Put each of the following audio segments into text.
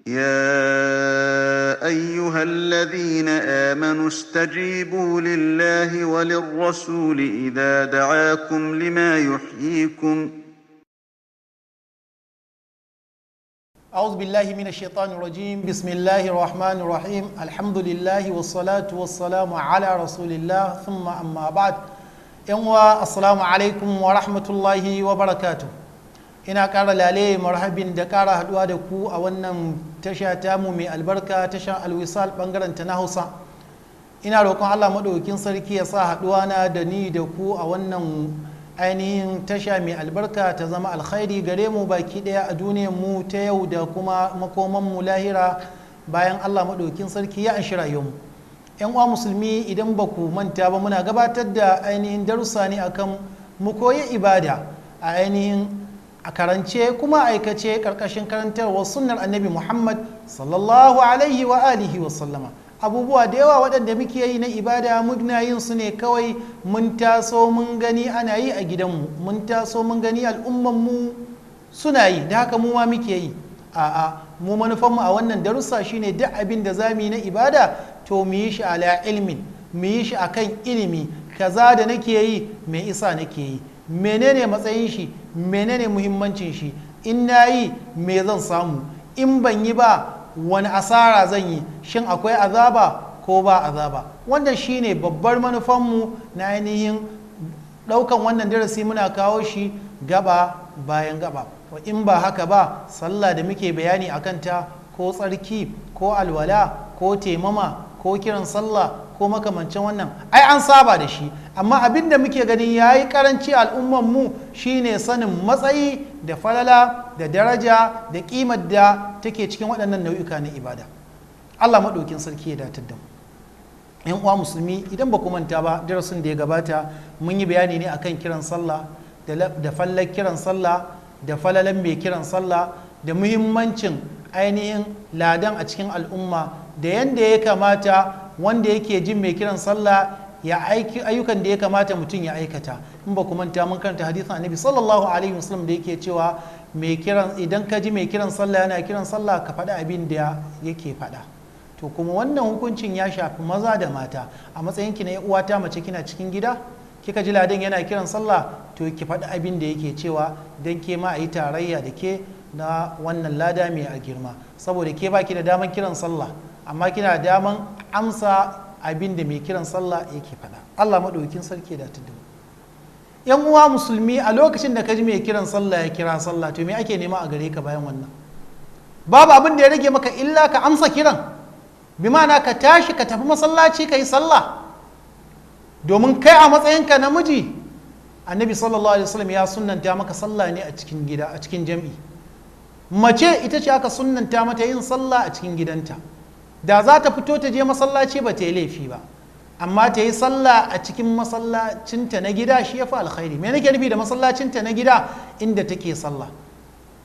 يا أيها الذين آمنوا استجيبوا لله وللرسول إذا دعاكم لما يحييكم. أعوذ بالله من الشيطان الرجيم. بسم الله الرحمن الرحيم. الحمد لله والصلاة والسلام على رسول الله ثم أما بعد. السلام عليكم ورحمة الله وبركاته. Ina ƙara lale marhabin da ƙara haɗuwa da ku a wannan tasha tamu mai albarka, tasha Alwisal ɓangaren ta na Hausa. Ina roƙon Allah maɗaukin sarki ya sa haɗuwa na da ni da ku a wannan ainihin tasha mai albarka ta zama alkhairi gare mu baki ɗaya a duniyar mu ta yau da kuma makoman mu lahira, bayan Allah maɗaukin sarki ya anshi rayuwar mu. Yan uwa musulmi, idan ba ku manta ba, muna gabatar da ainihin darussa ne akan mu koyi ibada a ainihin a karance kuma aikace, karkashin karantarwar sunnar Annabi Muhammad sallallahu alaihi wa alihi wa sallama. Abubuwa da yawa waɗanda muke yi na ibada, muna yin su ne kawai mun taso mun gani ana yi a gidanmu, mun taso mun gani al'ummanmu suna yi, da haka mu ma muke yi. A'a, mu manufanmu a wannan darussa shine duk abin da za mu yi na ibada, to mu yi shi ala ilmin, mu yi shi akan ilimi. Kaza da nake yi, me isa nake yi? Menene matsayin shi? Menene muhimmancin shi? In na yi, me zan samu? In ban yi ba, wani asara zan yi? Shin akwai azaba ko ba azaba? Wannan shine babbar manufanmu na ainihin daukan wannan darasi, muna kawo shi gaba bayan gaba. In ba haka ba, sallah da muke bayani a kanta, ko tsarki, ko alwala, ko taimama, ko kiran sallah, ko makamancin wannan, ai an saba da shi. Amma abin da muke ganin ya yi karanci al'ummanmu shine sanin matsayi da falala da daraja da kimar da take cikin waɗannan nau'uka na ibada. Allah maɗaukin sarki ya datar da mu. Yan uwa musulmi, idan ba ku manta ba, darasin da ya gabata mun yi bayani ne akan kiran sallah, da fallar kiran sallah, da falalan mai kiran sallah, da muhimmancin ainihin ladan a cikin al'umma, da yanda ya kamata wanda yake jin mai kiran sallah ya aiki, ayyukan da ya kamata mutum ya aikata. In ba ku manta, mun karanta hadisin Annabi sallallahu alaihi wasallam da yake cewa mai kiran, idan ka ji mai kiran sallah yana kiran sallah, ka faɗi abin da yake faɗa. To kuma wannan hukuncin ya shafi maza da mata. A matsayin ki na uwata mace, kina cikin gida, kika ji ladan yana kiran sallah, to ki faɗi abin da yake cewa, don ke ma a yi tarayya da ke na wannan lada mai a girma. Saboda ke baki da daman kiran sallah, amma kina da daman amsa abin da mai kiran sallah yake faɗa. Allah maɗaukin sarki da tudu. Yan uwa musulmi, a lokacin da ka ji mai kiran sallah ya kira sallah, to me ake nema a gare ka bayan wannan? Babu abin da ya rage maka illa ka amsa kiran, bi ma'ana ka tashi ka tafi masallaci ka yi sallah. Domin kai a matsayinka namiji, Annabi sallallahu alaihi wasallam ya sunnanta maka sallah ne a cikin gida, a cikin jam'i. Mace ita ce aka sunnanta mata yin sallah a cikin gidanta. Da za ta fito ta je masallaci, ba ta yi laifi ba, amma ta yi sallah a cikin masallacinta na gida shi ya fi alkhairi. Me nake nufi da masallacinta na gida? Inda take sallah.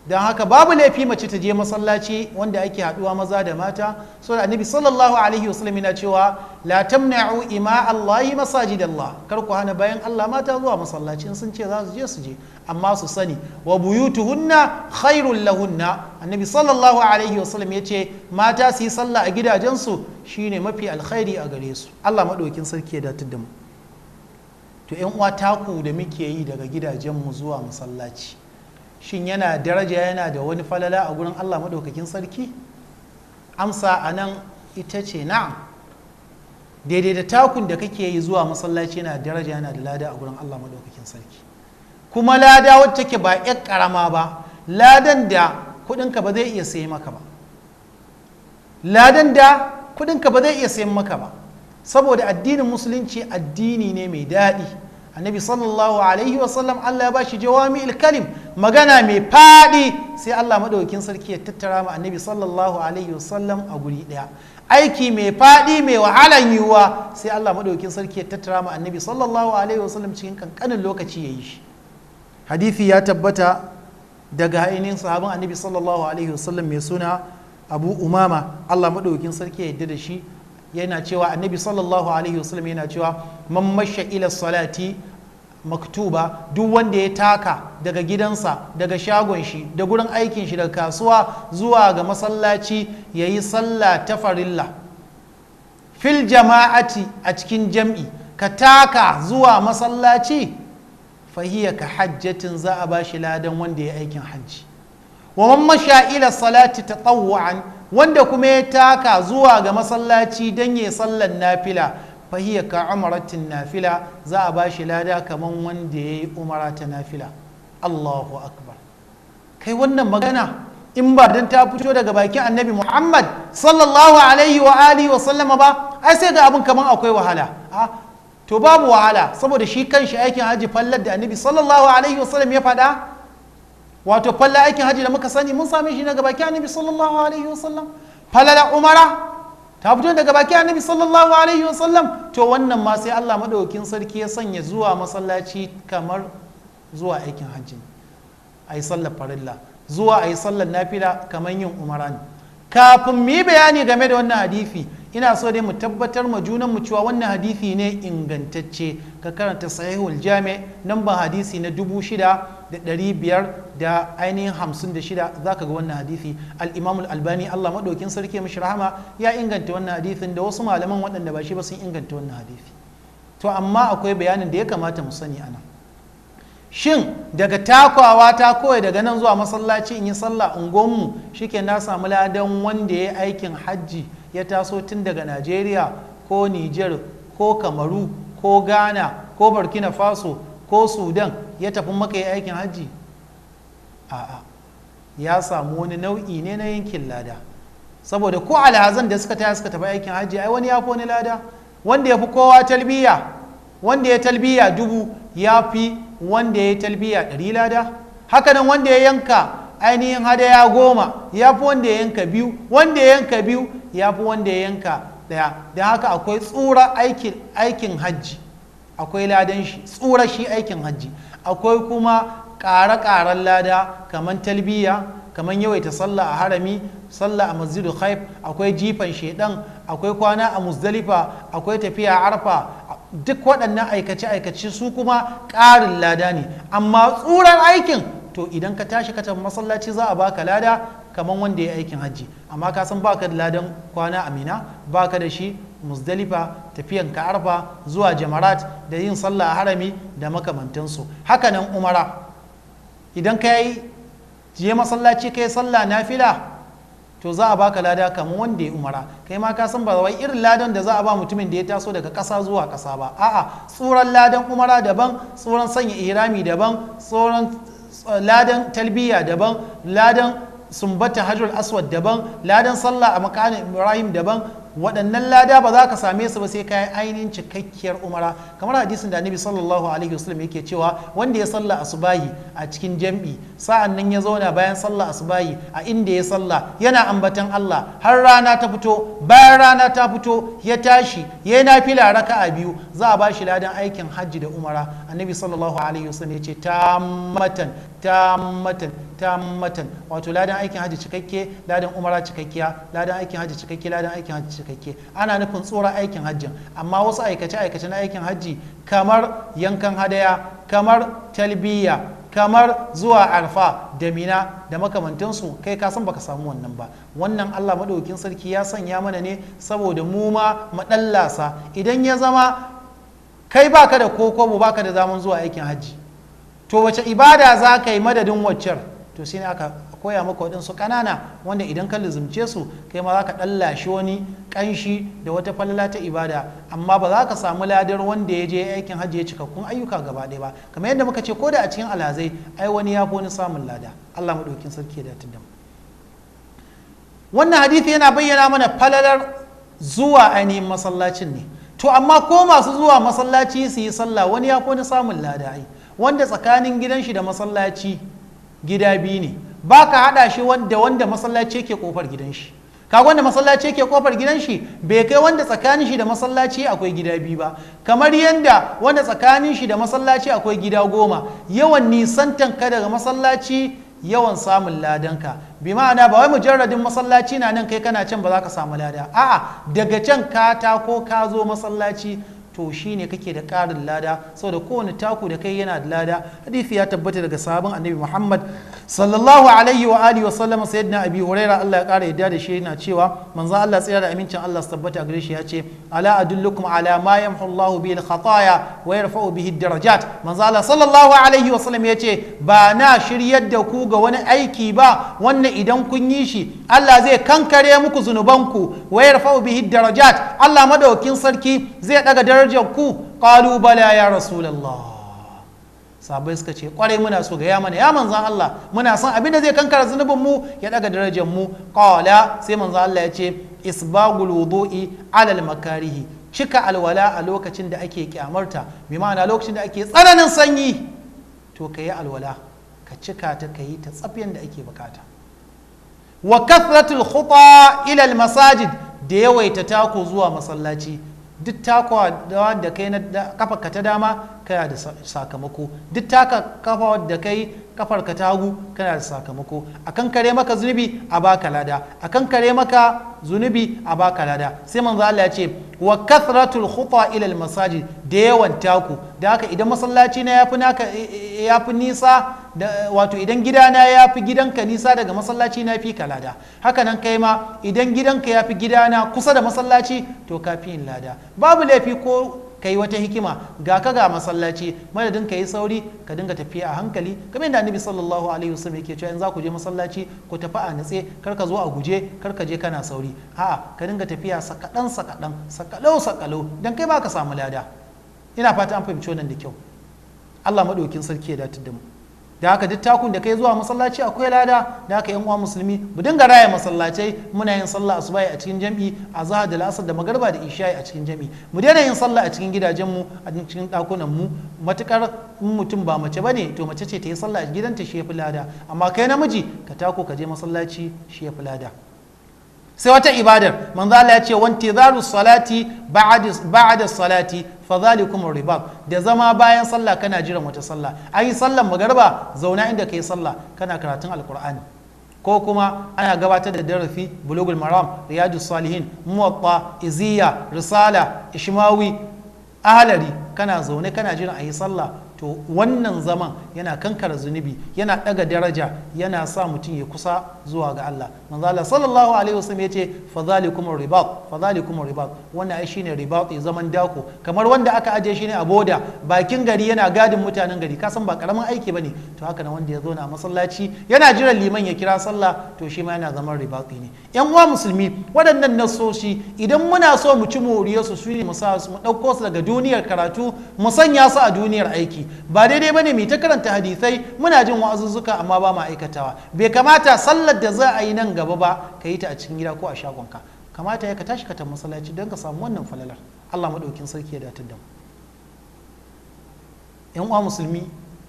Don haka babu laifi mace ta je masallaci wanda ake haduwa maza da mata. So da Annabi sallallahu alaihi wasallam yana cewa: "La tamna'u ima Allahi masajid Allah." Kar ku hana bayan Allah mata zuwa masallaci. In sun ce za su je, su je, amma su sani wa buyutuhunna khairul lahunna. Annabi sallallahu alaihi wasallam ya ce mata su yi sallah a gidajensu shine mafi alkhairi a gare su. Allah madaukin sarki ya datar da mu. To yan uwa, taku da muke yi daga gidajenmu zuwa masallaci, shin yana daraja, yana da wani falala a gurin Allah maɗaukakin sarki? Amsa a nan ita ce na'am. Daidai da takun da kake yi zuwa masallaci yana daraja, yana da lada a gurin Allah maɗaukakin sarki, kuma lada wacce take ba 'yar ƙarama ba, ladan da kuɗinka ba zai iya sayi maka ba, ladan da kuɗinka ba zai iya sayan maka ba. Saboda addinin Musulunci addini ne mai daɗi. Annabi sallallahu alaihi wasallam, Allah ya bashi jawami'il kalim, magana mai faɗi, sai Allah maɗaukin sarki ya tattara ma Annabi sallallahu alaihi wasallam a guri ɗaya. Aiki mai faɗi, mai wahalan yiwuwa, sai Allah maɗaukin sarki ya tattara ma Annabi sallallahu alaihi wasallam cikin kankanin lokaci ya yi shi. Hadithi ya tabbata daga ainihin sahabin Annabi sallallahu alaihi wasallam mai suna Abu Umama, Allah maɗaukin sarki ya yarda da shi, yana cewa Annabi sallallahu alaihi wasallam yana cewa: "Man masha ila salati Maktuba, duk wanda ya taka daga gidansa, daga shagon shi, da gurin aikin shi, daga kasuwa zuwa ga masallaci ya yi sallah ta farilla fil jama'ati, a cikin jam'i, ka taka zuwa masallaci, fahiya ka hajjatin, za a bashi ladan wanda ya aikin hajji. Wa man masha ila salati tatawwu'an, wanda kuma ya taka zuwa ga masallaci dan ya sallan nafila, fahiya ka umratin nafila, za a bashi lada kaman wanda ya yi umara ta nafila. Allahu akbar! Kai, wannan magana in ba dan ta fito daga bakin Annabi Muhammad sallallahu alaihi wa alihi wa sallama ba, ai sai ga abin kaman akwai wahala. A to, babu wahala, saboda shi kanshi aikin haji, fallar da Annabi sallallahu alaihi wa sallam ya faɗa, wato falla aikin haji da muka sani, mun same shi daga bakin Annabi sallallahu alaihi wa sallam. Falala umara ta fito daga bakin Annabi sallallahu alaihi wa sallam. To, wannan ma sai Allah madaukakin sarki ya sanya zuwa masallaci kamar zuwa aikin hajji, a yi sallar farilla, zuwa a yi sallar nafila kamar yin umara ne. Kafin mu yi bayani game da wannan hadisi, ina so dai mu tabbatar ma junan mu cewa wannan hadisi ne ingantacce. Ka karanta Sahihul Jami, namban hadisi na 6556, za ka ga wannan hadisi. Al-Imam Albani, Allah maɗaukin sarki mishi rahama, ya inganta wannan hadisin, da wasu malaman waɗanda ba shi ba sun inganta wannan hadisi. To, amma akwai bayanin da ya kamata mu sani anan. Shin daga takawa ta kawai daga nan zuwa masallaci in yi sallah unguwanmu, shike na samu ladan wanda ya yi aikin hajji, ya taso tun daga Najeriya ko Niger ko Kamaru ko Ghana ko Burkina Faso ko Sudan, ya tafi Maka ya aikin hajji? A'a, ya samu wani nau'i ne na yankin lada, saboda ko alhazan da suka taya suka tafi aikin hajji, ai wani ya fi wani lada. Wanda ya fi kowa talbiya, wanda ya talbiya 1000, ya fi wanda ya talbiya 100 lada. Hakanan wanda ya yanka ainihin hadaya 10 ya fi wanda ya yanka biyu, wanda ya yanka biyu ya fi wanda ya yanka ɗaya. Don haka akwai tsura aikin hajji, akwai ladan shi tsura shi aikin hajji, akwai kuma ƙare-ƙaren lada kamar talbiya, kamar yawaita sallah a harami, sallah a Masjidu Khaif, akwai jifan shedan, akwai kwana a Muzdalifa, akwai tafiya Arfa. Duk waɗannan aikace-aikace su kuma ƙarin lada ne. Amma tsurar aikin, to idan ka tashi ka tafi masallaci, za a baka lada kamar wanda ya aikin hajji, amma ka san baka da ladan kwana a Mina, baka da shi Muzdalifa, tafiyan ka Arfa, zuwa Jamarat, da yin sallah a harami da makamantansu. Hakanan umara, idan ka yi je masallaci ka yi sallah nafila, to za a baka lada kamar wanda ya umara. Kai ma ka san ba wai irin ladan da za a ba mutumin da ya taso daga ƙasa zuwa ƙasa ba. A'a, tsuran ladan umara daban, tsuran sanya ihrami daban, tsuran ladan talbiya daban, ladan sumbata Hajjul Aswad daban, ladan sallah a makamin Ibrahim daban. Waɗannan lada ba za ka same su ba sai ka yi ainihin cikakkiyar umara, kamar hadisin da Annabi sallallahu alaihi wasallam yake cewa wanda ya salla asubahi a cikin jam'i, sa'an nan ya zauna bayan sallah asubahi a inda ya salla yana ambatan Allah har rana ta fito, bayan rana ta fito ya tashi ya yi nafila raka'a biyu, za a ba shi ladan aikin hajji da umara. Annabi sallallahu alaihi wasallam ya ce tammatan, tammatan, tammatan, wato ladan aikin hajji cikakke, ladan umara cikakkiya, ladan aikin hajji cikakke, ladan aikin hajji cikakke. Ana nufin tsoron aikin hajjin. Amma wasu aikace aikace na aikin hajji kamar yankan hadaya, kamar talbiya, kamar zuwa Arfa da Mina da makamantansu, kai ka san baka samu wannan ba. Wannan Allah maɗaukin sarki ya sanya mana ne saboda mu ma maɗallasa. Idan ya zama kai baka da kokobo, baka da zaman zuwa aikin hajji, to wace ibada za ka yi madadin waccar? To, sai aka koya maka waɗansu ƙanana wanda idan ka lizumce su, kai ma za ka ɗallashi wani ƙanshi da wata falala ta ibada, amma ba za ka samu ladar wanda ya je aikin hajji ya cikakkun ayyuka gaba ɗaya ba. Kamar yadda muka ce, ko da a cikin alhazai, ai wani ya fi wani samun lada. Allah maɗaukin sarki ya datar da mu. Wannan hadisi yana bayyana mana falalar zuwa ainihin masallacin ne. To, amma ko masu zuwa masallaci su yi sallah, wani ya fi wani samun lada. Ai wanda tsakanin gidan shi da masallaci gida biyu ne, ba ka haɗa shi wanda masallaci yake kofar gidan shi. Kaga wanda masallaci yake kofar gidan shi bai kai wanda tsakanin shi da masallaci akwai gida biyu ba, kamar yanda wanda tsakanin shi da masallaci akwai gida 10. Yawan nisantan ka daga masallaci, yawan samun ladanka. Bi ma'ana, ba wai mujarradin masallaci na nan kai kana can ba za ka samu lada. A'a, daga can ka tako ka zo masallaci. to shine kake da ƙarin lada, saboda kowane taku da kai yana da lada. Hadisi ya tabbata daga sahabin Annabi Muhammad sallallahu alaihi wa alihi wa sallam, sayyidina Abi Huraira Allah ya ƙara yadda da shi, yana cewa manzo Allah tsira da amincin Allah su tabbata gare shi ya ce, ala adullukum ala ma yamhu Allahu bihi al-khataya wa yarfa'u bihi ad-darajat. Manzo Allah sallallahu alaihi wa sallam ya ce, ba na shiryar da ku ga wani aiki ba wannan idan kun yi shi Allah zai kankare muku zunubanku, wa yarfa'u bihi ad-darajat, Allah madaukin sarki zai daga darajar ku. Qalu bala ya rasulullah. Sahabbai suka ce kwarai muna so, ga ya mana ya manzan Allah, muna son abin da zai kankara zunubin mu ya daga darajar mu. Qala, sai manzan Allah ya ce, isbagul wudu'i alal makarihi, cika alwala a lokacin da ake kyamarta, bi ma'ana lokacin da ake tsananin sanyi, to ka yi alwala ka cika ta, ka yi ta tsaf yanda ake bukata. Wa kathratul khuta ila al masajid, da yawaita tako zuwa masallaci. Duk takwa da kai na kafarka ta dama kana da sakamako, duk taka kafa da kai kafarka ta hagu kana da sakamako. Akan kare maka zunubi a baka lada, akan kare maka zunubi a baka lada. Sai manzo Allah ya ce wa kathratul khuta ila al masajid, da yawan taku. Da haka idan masallaci na yafi naka yafi nisa da, wato idan gidana yafi gidanka nisa daga masallaci na fi ka lada. Haka nan kai ma idan gidanka yafi gidana kusa da masallaci to ka fi yin lada. Babu laifi ko kai wata hikima, ga ka ga masallaci, madadin ka yi sauri ka dinga tafiya a hankali, kamar yadda Annabi sallallahu alaihi wasallam yake cewa in za ku je masallaci ku tafi a natse, kar ka zo a guje, kar ka je kana sauri, a'a ka dinga tafiya sakadan sakadan, sakalau sakalau, dan kai ba ka samu lada. Ina fata an fahimci wannan da kyau. Allah madaukin sarki ya datar da mu. Da haka duk takun da kai zuwa masallaci akwai lada. Da haka yan uwa musulmi mu dinga raya masallacai, muna yin sallah asubahi a cikin jam'i, azhar da la'asar da magariba da isha'i a cikin jam'i. Mu daina yin sallah a cikin gidajenmu, a cikin ɗakunan mu. Matukar in mutum ba mace bane to mace ce ta yi sallah a gidanta shi yafi lada, amma kai namiji ka tako ka je masallaci shi yafi lada. Sai wata ibadar manzo Allah ya ce wantizaru salati ba'da salati fadhalikum ribat, da zama bayan sallah kana jiran wata sallah. An yi sallan magariba, zauna inda kai sallah kana karatun alqur'ani, ko kuma ana gabatar da darasi bulugul maram, riyadus salihin, muwatta, iziya, risala, ishmawi, ahlari, kana zaune kana jiran a yi sallah. To wannan zaman yana kankara zunubi, yana daga daraja, yana sa mutum ya kusa zuwa ga Allah. Manzo Allah sallallahu alaihi wasallam yace fadhalikum ribat, fadhalikum ribat. Wannan ai shine ribat, zaman dako, kamar wanda aka aje shi ne a boda bakin gari yana gadin mutanen gari, ka san ba karamin aiki bane. To haka nan wanda ya zo na masallaci yana jiran liman ya kira sallah, to shi ma yana zaman ribati ne. Yan uwa musulmi, waɗannan nasoshi idan muna so mu ci moriyarsu su ne mu sa su, mu ɗauko su daga duniyar karatu mu sanya su a duniyar aiki. Ba daidai bane mu ta karanta hadisai muna jin wa'azuzzuka amma ba mu aikatawa. Bai kamata sallar da za a yi nan gaba ba ka yi ta a cikin gida ko a shagonka. Kamata ya ka tashi ka tafi masallaci don ka samu wannan falalar. Allah madaukin sarki ya datar da mu. Yan uwa musulmi,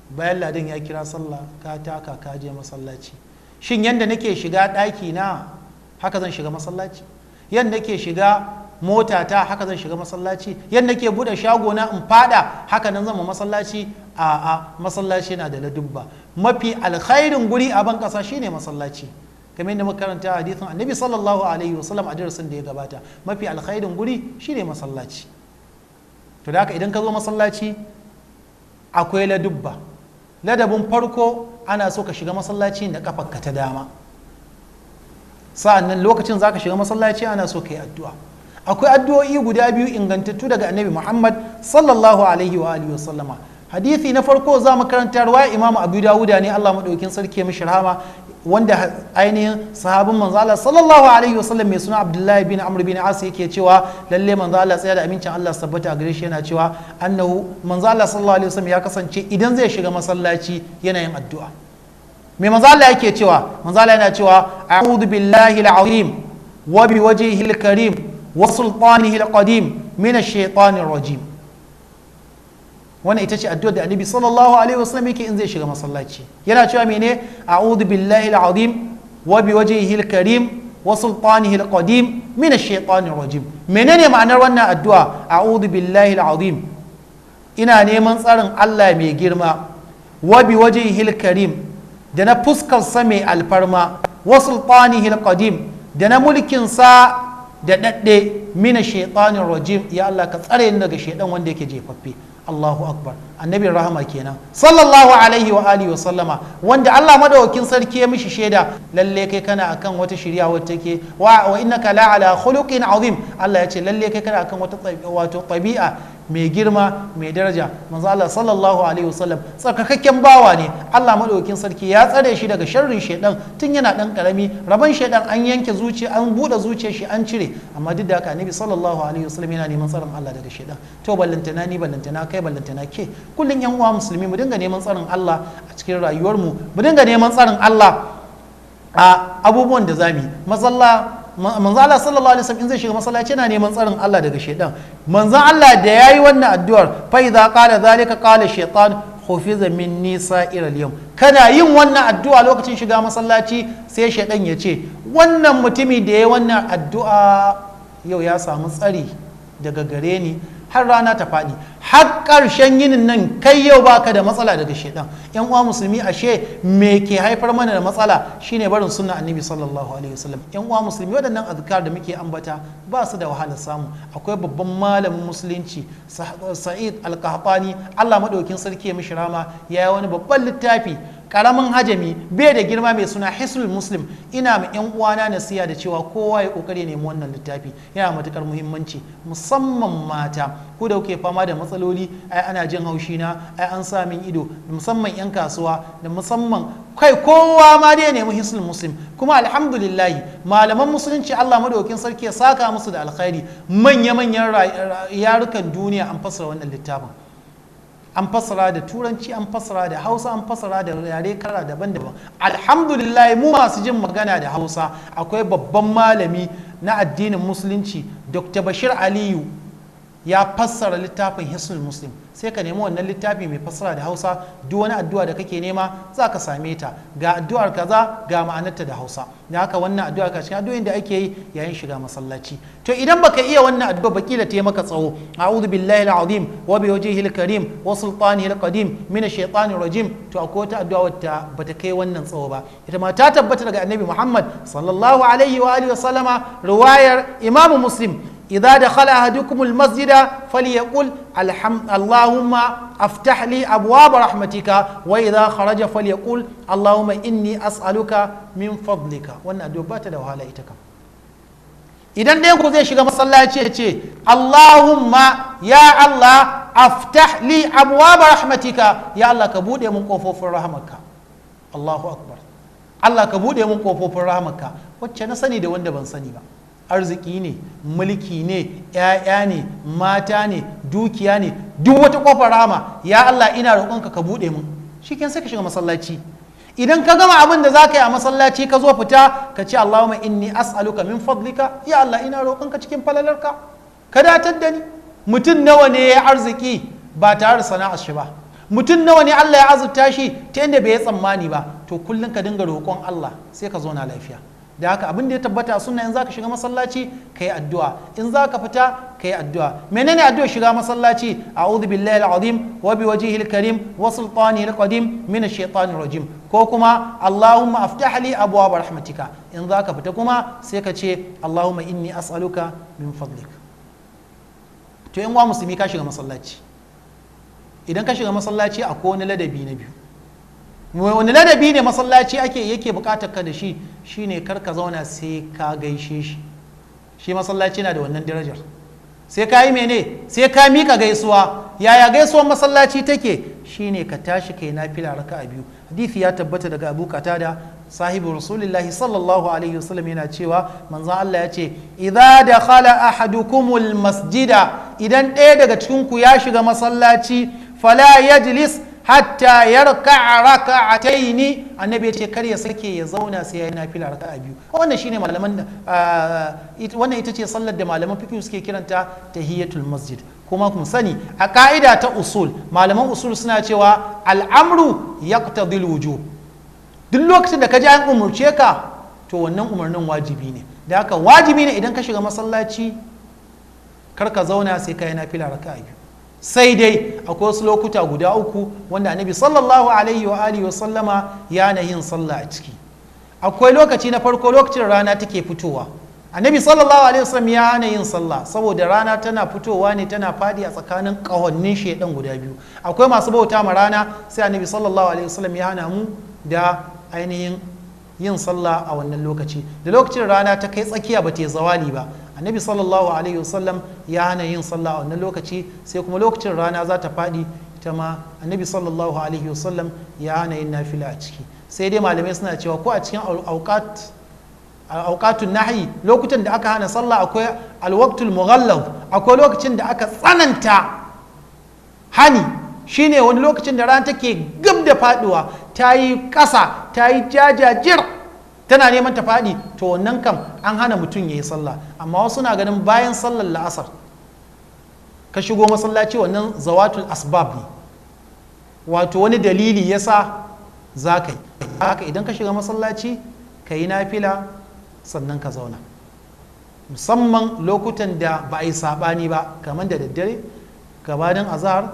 bayan ladan ya kira sallah ka taka ka je masallaci, shin yanda nake shiga ɗaki na haka zan shiga masallaci? Yanda nake shiga mota ta haka zan shiga masallaci? Yanda nake bude shago na in fada haka nan zan ma masallaci? A'a, masallaci na da ladubba. Mafi alkhairin guri a ban kasa shine masallaci, kamar yadda muka karanta hadisin Annabi sallallahu alaihi wasallam a darasin da ya gabata. Mafi alkhairin guri shine masallaci. To da haka idan ka zo masallaci akwai ladubba. Ladabin farko, ana so ka shiga masallaci da kafarka ta dama. Sa'annan lokacin zaka shiga masallaci ana so ka yi addu'a. Akwai addu'o'i guda biyu ingantattu daga Annabi Muhammad sallallahu alaihi wa alihi wasallama. Hadisi na farko za mu karanta ruwaya Imam Abu Dawuda ne, Allah madaukin sarki ya mishi rahama, wanda ainihin sahabin manzo Allah sallallahu alaihi wasallam mai suna Abdullahi bin Amr bin As yake cewa lalle manzo Allah tsaya da amincin Allah sabbata a gare shi yana cewa annahu manzo Allah sallallahu alaihi wasallam ya kasance idan zai shiga masallaci yana yin addu'a. Me manzo Allah yake cewa? Manzo Allah yana cewa a'udhu billahi al-azim wa bi wajhihi al-karim wa sultanihi al-qadim min ash-shaytanir rajim. Wannan ita ce addu'ar da Annabi sallallahu alaihi wasallam yake in zai shiga masallaci. Yana cewa mene? A'udhu billahi al-azim wa bi wajhihi al-karim wa sultanihi al-qadim min ash-shaytanir rajim. Menene ma'anar wannan addu'a? A'udhu billahi al-azim, ina neman tsarin Allah mai girma, wa bi wajhihi al-karim, da na fuskar sa mai alfarma, wa sultanihi al-qadim, da na mulkin sa da dadde, mina shaitanir rajim, ya Allah ka tsare ni daga shaidan wanda yake jefaffe. Allahu akbar. Annabin rahama kenan sallallahu alaihi wa alihi wa sallama, wanda Allah madaukakin sarki ya mishi shaida lalle kai kana akan wata shiriya wacce take wa innaka la ala khuluqin azim. Allah ya ce lalle kai kana akan wata wato tabi'a mai girma mai daraja. Manzo Allah sallallahu alaihi wasallam tsarkakakken bawa ne. Allah madaukakin sarki ya tsare shi daga sharrin shaidan tun yana dan karami. Rabon shaidan an yanke zuciya, an bude zuciyar shi an cire, amma duk da haka annabi sallallahu alaihi wasallam yana neman tsarin Allah daga shaidan. To ballantana ni, ballantana kai, ballantana ke. Kullun yan uwa musulmi mu dinga neman tsarin Allah a cikin rayuwar mu, mu dinga neman tsarin Allah a abubuwan da zamu yi. Manzo Allah sallallahu alaihi wasallam in zai shiga masallaci yana neman tsarin Allah daga shaidan. Manzo Allah da yayi wannan addu'ar, fa idza qala zalika qala shaytan khufiza minni sa'ir al-yawm. Kana yin wannan addu'a lokacin shiga masallaci sai shaidan ya ce wannan mutumi da yayi wannan addu'a yau ya samu tsari daga gare ni har rana ta faɗi, har ƙarshen yinin nan kai yau baka da matsala daga shaidan. Yan uwa musulmi, ashe me ke haifar mana da matsala shine barin sunna annabi sallallahu alaihi wasallam. Yan uwa musulmi, waɗannan azkar da muke ambata ba su da wahalar samu. Akwai babban malamin musulunci Sa'id Al-Qahtani, Allah madaukin sarki ya mishi rama, ya yi wani babban littafi karamin hajami bai da girma mai suna Hisnul Muslim. Ina ma yan uwana nasiha da cewa kowa ya kokari nemi wannan littafi, yana matukar muhimmanci musamman mata. Ku da kuke fama da matsaloli, ai ana jin haushi na, ai an sa min ido, musamman yan kasuwa da musamman kai kowa ma dai nemi Hisnul Muslim. Kuma alhamdulillah malaman musulunci Allah madaukakin sarki ya saka musu da alkhairi, manya manyan yarukan duniya an fassara wannan littafin. An fassara da turanci, an fassara da hausa, an fassara da yare kala daban-daban. Alhamdulillah mu masu jin magana da hausa akwai babban malami na addinin musulunci Dr. Bashir Aliyu ya fassara littafin Hisnul Muslim. Sai ka nemi wannan littafi mai fassara da hausa, duk wani addu'a da kake nema za ka same ta. Ga addu'ar kaza ga ma'anarta da hausa. Da haka wannan addu'a ka cikin addu'o'in da ake yi yayin shiga masallaci. To idan baka iya wannan addu'a ba kila ta maka tsawo. A'udhu billahi al-azim wa bi wajhihi al-karim wa sultanihi al-qadim min ash-shaytanir rajim. To akwai wata addu'a wata bata kai wannan tsawo ba, ita ma ta tabbata daga annabi Muhammad sallallahu alaihi wa alihi wa sallama, riwayar Imam Muslim. إذا دخل أحدكم المسجد فليقل اللهم أفتح لي أبواب رحمتك، وإذا خرج فليقل اللهم إني أسألك من فضلك. wannan addu'a ba ta da wahala ita kam. Idan ɗayan ku zai shiga masallaci ya ce Allahumma ya Allah aftah li abwaab rahmatika, ya Allah ka buɗe mun ƙofofin rahmarka. Allahu akbar. Allah ka buɗe mun ƙofofin rahmarka, wacce na sani da wanda ban sani ba. Arziki ne, mulki ne, ‘ya'ya ne, mata ne, dukiya ne, duk wata ƙofar rahama, ya Allah ina roƙonka ka buɗe mun. Shikenan sai ka shiga masallaci. Idan ka gama abin da za ka yi a masallaci ka zo fita ka ce Allahumma inni as'aluka min fadlika, ya Allah ina roƙonka cikin falalarka ka datar da ni. Mutum nawa ne ya arziki ba tare da sana'ar shi ba? Mutum nawa ne Allah ya azurta shi ta inda bai yi tsammani ba? To kullum ka dinga roƙon Allah sai ka zauna lafiya. Da haka abin da ya tabbata a sunna, in zaka shiga masallaci ka yi addu'a, in zaka fita ka yi addu'a. Menene addu'a shiga masallaci? A'udhu billahi al-azim wa bi wajhihi al-karim wa sultanihi al-qadim min ash-shaytanir rajim, ko kuma Allahumma aftah li abwaab rahmatika. In zaka fita kuma sai ka ce Allahumma inni as'aluka min fadlik. To in wa musulmi ka shiga masallaci, idan ka shiga masallaci akwai wani ladabi na biyu. Wani ladabi ne masallaci ake yake bukatar ka da shi? Shine kar ka zauna sai ka gaishe shi. Shi masallaci na da wannan darajar. Sai ka yi mene? Sai ka mika gaisuwa. Yaya gaisuwar masallaci take? Shine ka tashi kai nafila raka'a biyu. Hadisi ya tabbata daga Abu Qatada sahibu Rasulullahi sallallahu alaihi wasallam yana cewa manzon Allah ya ce idza dakhala ahadukumul masjida, idan ɗaya daga cikin ku ya shiga masallaci, fala yajlis hatta yarka'a raka'ataini. Annabi ya ce kar ya sake ya zauna sai ya yi nafila raka'a biyu. Wannan shine malaman wannan ita ce sallar da malaman fiqh suke kiranta tahiyatul masjid. Kuma kun sani a ka'ida ta usul, malaman usul suna cewa al'amru yaqtadil wujub. Duk lokacin da ka ji an umurce ka, to wannan umarnin wajibi ne. Da haka wajibi ne idan ka shiga masallaci kar ka zauna sai ka yi nafila raka'a biyu. Sai dai akwai wasu lokuta guda uku wanda annabi sallallahu alaihi wa alihi wa sallama ya na yin sallah a ciki. Akwai lokaci na farko, lokacin rana take fitowa. Annabi sallallahu alaihi wasallam ya hana yin sallah saboda rana tana fitowa ne tana fadi a tsakanin ƙahonnin shedan guda biyu. Akwai masu bauta ma rana, sai annabi sallallahu alaihi wasallam ya hana mu da ainihin yin sallah a wannan lokaci. Da lokacin rana ta kai tsakiya ba ta yi zawali ba, annabi sallallahu alaihi wasallam ya hana yin sallah a wannan lokaci. Sai kuma lokacin rana za ta fadi, ita ma annabi sallallahu alaihi wasallam ya hana yin nafila a ciki. Sai dai malamai suna cewa ko a cikin auqatun nahyi, lokutan da aka hana sallah, akwai alwaqtul mughallaz, akwai lokacin da aka tsananta hani, shine wani lokacin da rana take gab da faduwa, ta yi ƙasa, ta yi jajajir, tana neman ta faɗi, to wannan kam an hana mutum ya yi sallah. Amma wasu na ganin bayan sallar la'asar ka shigo masallaci, wannan zawatul asbab ne, wato wani dalili yasa za ka yi haka. Idan ka shiga masallaci ka yi nafila sannan ka zauna, musamman lokutan da ba a yi saɓani ba, kamar da daddare gabanin azahar,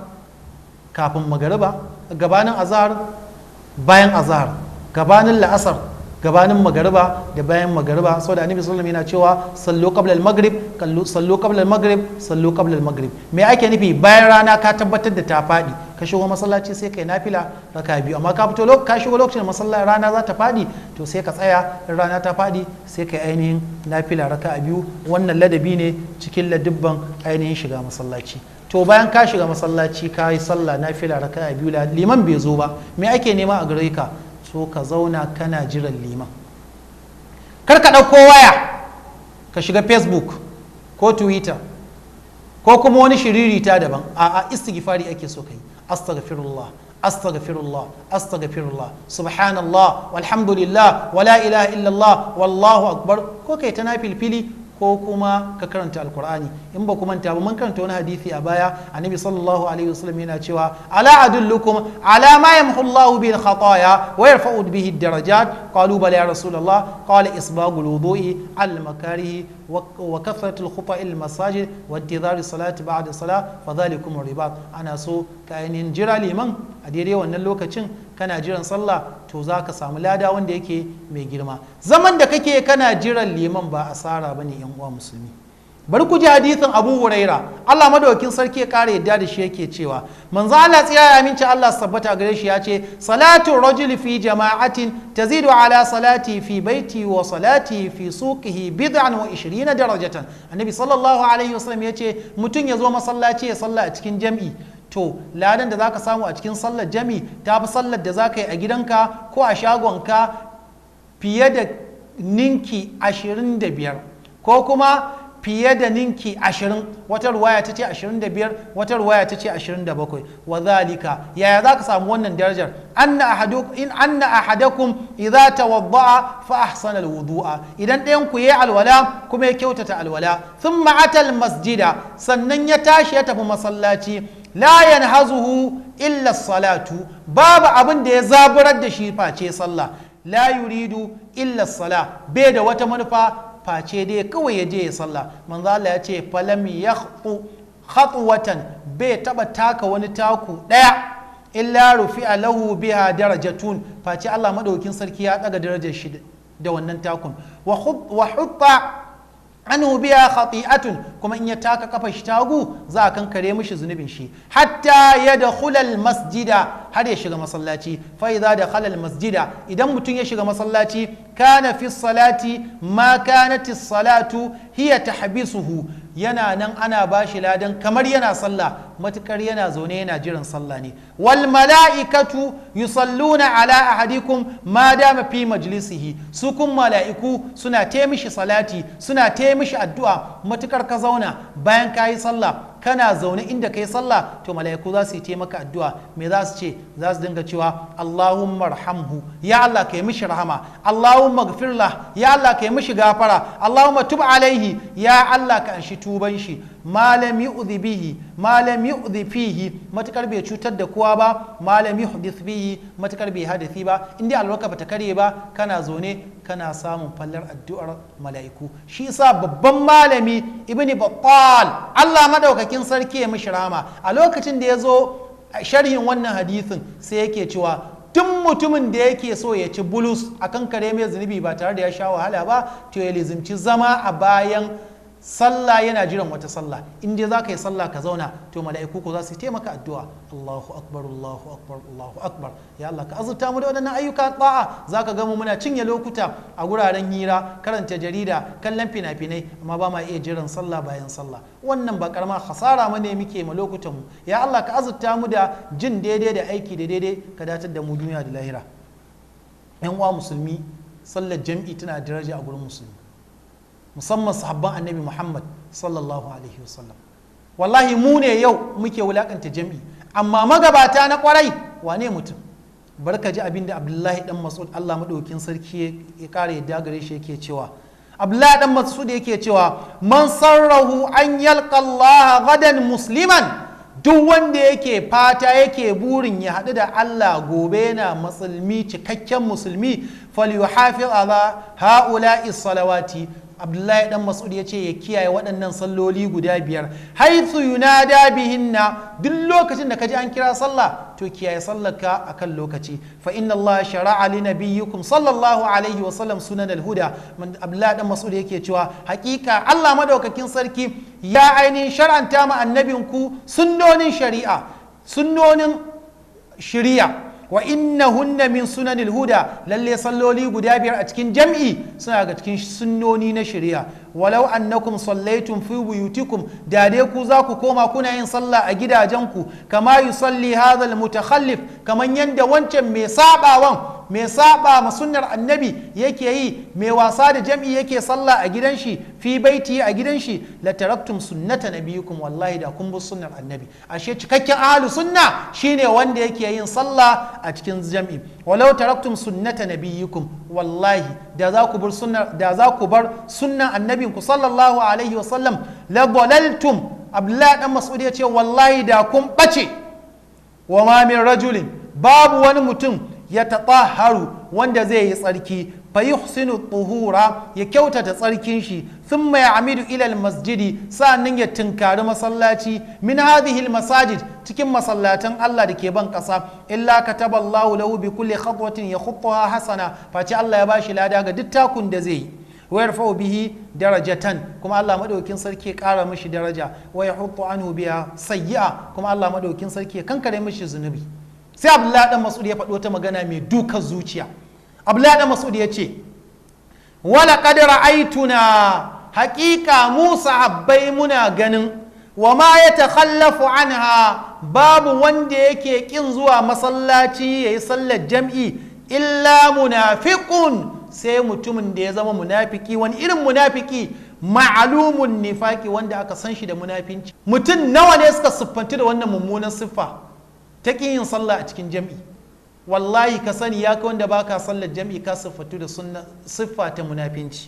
kafin magariba, gabanin azahar, bayan azahar, gabanin la'asar, gabanin magariba da bayan magariba. Saboda annabi sallallahu alaihi wasallam yana cewa sallu qabla al-maghrib, sallu qabla al-maghrib, sallu qabla al-maghrib. Me ake nufi? Bayan rana ka tabbatar da ta faɗi, ka shigo masallaci sai kai nafila raka biyu. Amma ka fito, ka shigo lokacin masallaci rana za ta faɗi, to sai ka tsaya in rana ta faɗi sai kai ainihin nafila raka biyu. Wannan ladabi ne cikin ladubban ainihin shiga masallaci. To bayan ka shiga masallaci ka yi sallah nafila raka biyu, liman bai zo ba, me ake nema a gare ka? So ka zauna kana jiran liman. Kar ka ɗauko waya ka shiga Facebook ko Twitter ko kuma wani shiririta daban. A'a, istighfari ake so ka yi. Astaghfirullah, astaghfirullah, astaghfirullah, subhanallah, walhamdulillah, wala ilaha illallah, wallahu akbar. Ko kai ta nafilfili ko kuma ka karanta alkur'ani. In ba ku manta ba, mun karanta wani hadisi a baya, annabi sallallahu alaihi wasallam yana cewa ala adullukum ala ma yamhu Allahu bil khataya wa yarfa'u bihi darajat? Qalu bala ya rasulullah. Qala isbagul wudu'i al makarihi wa kathratu al khuta il masajid wa intidhari salati ba'da salah, fa dhalikum ribat. Ana so ka ainihin jira liman a daidai wannan lokacin kana jiran sallah, to za ka samu lada wanda yake mai girma. Zaman da kake kana jiran liman ba asara bane, yan uwa musulmi. Bari ku ji hadisin Abu Huraira, Allah madaukakin sarki ya kare yadda da shi, yake cewa manzo Allah tsira ya aminci Allah sabbata gare shi ya ce salatu rajuli fi jama'atin tazidu ala salati fi baiti wa salati fi suqihi bid'an wa 20 darajatan. Annabi sallallahu alaihi wasallam ya ce mutum ya zo masallaci ya salla a cikin jam'i, to ladan da zaka samu a cikin sallar jami ta fi sallar da zaka yi a gidanka ko a shagonka fiye da ninki 25 ko kuma fiye da ninki 20. Wata ruwaya ta ce 25, wata ruwaya ta ce 27. Wa zalika, yaya za ka samu wannan darajar? Anna ahadakum idza tawadda'a fa ahsana alwudu'a, idan ɗayan ku yayi alwala kuma ya kyautata alwala, thumma ata masjida, sannan ya tashi ya tafi masallaci, la yanhazuhu illa salatu, babu abin da ya zaburar da shi face sallah, la yuridu illa sala, bai da wata manufa face dai kawai ya je ya sallah. Manzo Allah ya ce falam yakhtu khatwatan, bai taba taka wani taku daya, illa rufi'a lahu biha darajatun, face Allah madaukin sarki ya daga darajar shi da wannan takun, wa hutta anhu biya khati'atun, kuma in ya taka kafa shi tagu za a kankare mishi zunubin shi, hatta ya dakhula masjida, har ya shiga masallaci. Fa idza dakhala masjida, idan mutum ya shiga masallaci, kana fi salati ma kanat salatu hiya tahbisuhu, yana nan ana bashi ladan kamar yana sallah, matukar yana zaune yana jiran sallah ne. Wal mala'ikatu yusalluna ala ahadikum ma dama fi majlisihi, su kun mala'iku suna taimishi salati, suna taimishi addu'a matukar ka zauna bayan ka yi sallah, kana zaune inda ka yi sallah, to mala'iku za su yi taimaka addu'a. Me za su ce? Za su dinga cewa Allahumma arhamhu, ya Allah ka yi mishi rahama, Allahumma gfirlah, ya Allah ka yi mishi gafara, Allahumma tub alaihi, ya Allah ka anshi tuban shi, malam yu'dhi bihi, malam yu'dhi fihi, matukar bai cutar da kowa ba, malam yuhdith bihi, matukar bai hadisi ba, inda albarka bata kare ba, kana zaune kana samun fallar addu'ar mala'iku. Shi yasa babban malami Ibn Battal, Allah madaukakin sarki ya mishi rahama, a lokacin da ya zo sharhin wannan hadisin sai yake cewa Duk mutumin da yake so ya ci bulus akan kare mai zunubi ba tare da ya sha wahala ba, to ya lizimci zama a bayan sallah yana jiran wata sallah. In dai za ka yi sallah ka zauna, to mala'iku ko za su taimaka addu'a, Allahu akbar, Allahu akbar, Allahu akbar. Ya Allah, ka azurta mu da waɗannan ayyuka ta'a. Za ka gamu muna cinye lokuta a guraren hira, karanta jarida, kallon fina-finai, amma ba ma iya jiran sallah bayan sallah. Wannan ba karama hasara mu ne muke ma lokutan mu. Ya Allah, ka azurta mu da jin daidai da aiki da daidai, ka datar da mu duniya da lahira. Yan uwa musulmi, sallar jam'i tana daraja a gurin musulmi, musamman sahabban Annabi Muhammad sallallahu alaihi wasallam. Wallahi mu ne yau muke wulakanta jam'i, amma magabata na kwarai, wane mutum? Barka ji abin da Abdullahi dan Mas'ud, Allah madaukin sarki ya kare yadda gare shi, yake cewa. Abdullahi dan Mas'ud yake cewa, man sarrahu an yalqa Allah gadan musliman, duk wanda yake fata, yake burin ya haɗu da Allah gobe yana musulmi, cikakken musulmi, falyuhafiz ala ha'ula'i salawati. Abdullahi dan Mas'ud ya ce ya kiyaye waɗannan salloli guda biyar. Haithu yunada bihinna, duk lokacin da ka ji an kira sallah, to kiyaye sallarka akan lokaci. Fa inna Allah shara'a li nabiyyikum sallallahu alaihi wa sallam sunan al-huda. Abdullahi dan Mas'ud yake cewa hakika Allah madaukakin sarki ya ainihin shar'anta ma annabinku sunnonin shari'a, sunnonin shari'a. Wa innahunna min sunanil huda, lalle salloli guda biyar a cikin jam'i suna ga cikin sunnoni na shari'a. Walau annakum sallaitum fi buyutikum, da dai ku za ku koma kuna yin sallah a gidajenku, kama yusalli hadha almutakhallif, kaman yanda wancan mai sabawan, mai saba ma sunnar Annabi yake yi, mai wasa da jam'i yake sallah a gidan shi, fi baiti, a gidan shi, la taraktum sunnata nabiyikum, wallahi da kun bi sunnar Annabi. Ashe cikakken ahlu sunna shine wanda yake yin sallah a cikin jam'i. Walau taraktum sunnata nabiyikum, wallahi da za ku bar sunnar, da za ku bar sunnan annabinku sallallahu alaihi wa sallam, la dalaltum. Abdullahi dan Mas'ud ya ce wallahi da kun bace. Wa ma min rajulin, babu wani mutum, ya tatahharu, wanda zai yi tsarki, fa yuhsinu tuhura, ya kyautata tsarkin shi, thumma ya'midu ila masjidi, sa'annan ya tunkari masallaci, min hadhihi masajid, cikin masallatan Allah da ke ban kasa, illa kataballahu lahu bi kulli khatwatin yakhuttuha hasana, face Allah ya bashi lada ga duk takun da zai yi, wa yarfa'u bihi darajatan, kuma Allah madaukin sarki ya kara mishi daraja, wa yahuttu anhu biha sayyi'a, kuma Allah madaukin sarki ya kankare mishi zunubi. Sai Abdullahi dan Mas'ud ya faɗo wata magana mai dukan zuciya. Abdullahi dan Mas'ud ya ce, wala qad ra'aytuna, haƙiƙa mu sahabbai muna ganin, wa ma yatakhallafu anha, babu wanda yake kin zuwa masallaci yayi sallar jam'i, illa munafiqun, sai mutumin da ya zama munafiki. Wani irin munafiki? Ma'alumun nifaki, wanda aka san shi da munafinci. Mutum nawa ne suka siffanti da wannan mummunan siffa ta ƙin yin sallah a cikin jam'i? Wallahi ka sani, ya kai wanda baka sallar jam'i, ka siffantu da siffa ta munafinci.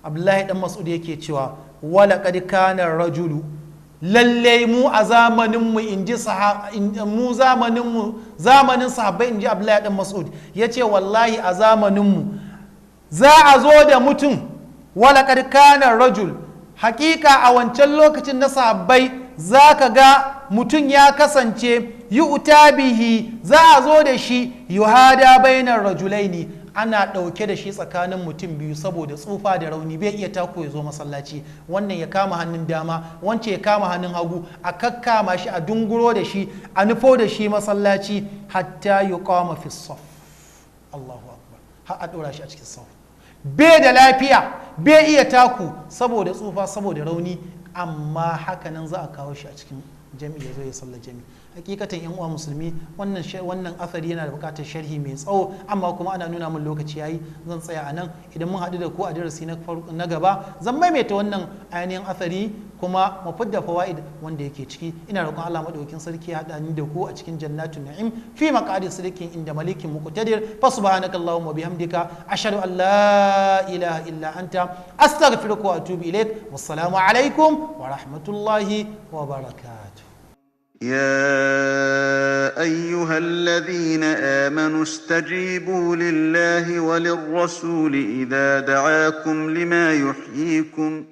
Abdullahi dan Mas'ud yake cewa, wala qad kana rajulu, lalle mu a zamanin mu, in ji mu zamanin mu, zamanin sahabbai, in ji Abdullahi dan Mas'ud, yace wallahi a zamanin mu za a zo da mutum. Wala qad kana rajul, hakika a wancan lokacin na sahabbai za ka ga mutum ya kasance, yu'ta bihi, za a zo da shi, yuhada bainar rajulaini, ana ɗauke da shi tsakanin mutum biyu saboda tsufa da rauni, bai iya tako ya zo masallaci. Wannan ya kama hannun dama, wance ya kama hannun hagu, a kakkama shi, a dunguro da shi, a nufo da shi masallaci, hatta yuqama fi saf. Allahu akbar! Har a ɗora shi a cikin saf. Bai da lafiya, bai iya taku saboda tsufa, saboda rauni, amma hakanan za a kawo shi a cikin jami'i ya zo ya sallar jami'i. Hakikatan, yan uwa musulmi, wannan athari yana da bukatar sharhi mai tsawo, amma kuma ana nuna min lokaci yayi, zan tsaya a nan. Idan mun haɗu da ku a darasi na gaba, zan maimaita wannan ainihin athari kuma mu fidda fawaid wanda yake ciki. Ina roƙon Allah madaukakin sarki ya haɗa ni da ku a cikin jannatun na'im, fi maqadi sidikin inda malikin muqtadir. Fa subhanaka allahumma bihamdika, ashhadu an la ilaha illa anta, astaghfiruka wa atubu ilaik. Wassalamu alaikum wa rahmatullahi wa barakatuh. يا أيها الذين آمنوا استجيبوا لله وللرسول إذا دعاكم لما يحييكم.